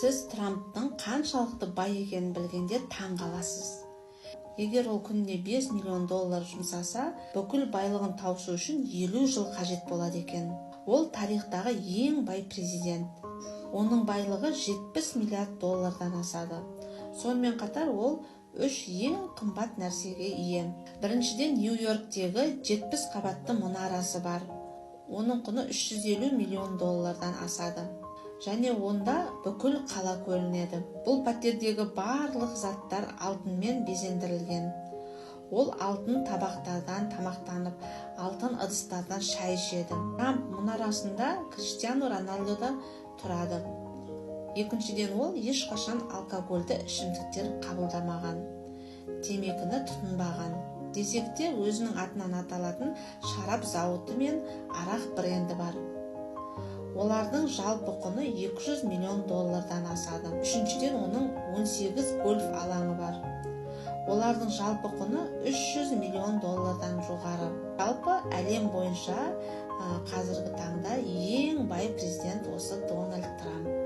Сіз Трамптың қаншалықты бай екенін білгенде таң қаласыз. Егер ол күніне 5 миллион доллар жұмсаса, бүкіл байлығын тауысу үшін 50 жыл қажет болады екен. Ол тарихтағы ең бай президент. Оның байлығы 70 миллиард доллардан асады. Сонымен қатар ол үш ең қымбат нәрсеге ие. Біріншіден, Нью-Йорктегі 70 қабатты мұнарасы бар. Оның құны 350 миллион доллардан асады. Және онда бүкіл қала көрінеді. Бұл пәтердегі барлық заттар алтынмен безендірілген. Ол алтын табақтардан тамақтанып, алтын ыдыстардан шай ішеді. Трамп мұнарасында Криштиану Роналдо да тұрады. Екіншіден, ол ешқашан алкогольді ішімдіктер қабылдамаған, темекіні тұтынбаған. Десек те, өзінің атынан аталатын шарап зауыты мен арақ бренді бар. Олардың жалпы құны 200 миллион доллардан асады. Үшіншіден, оның 18 гольф алаңы бар. Олардың жалпы құны 300 миллион доллардан жоғары. Жалпы әлем бойынша қазіргі таңда ең бай президент осы Дональд Трамп.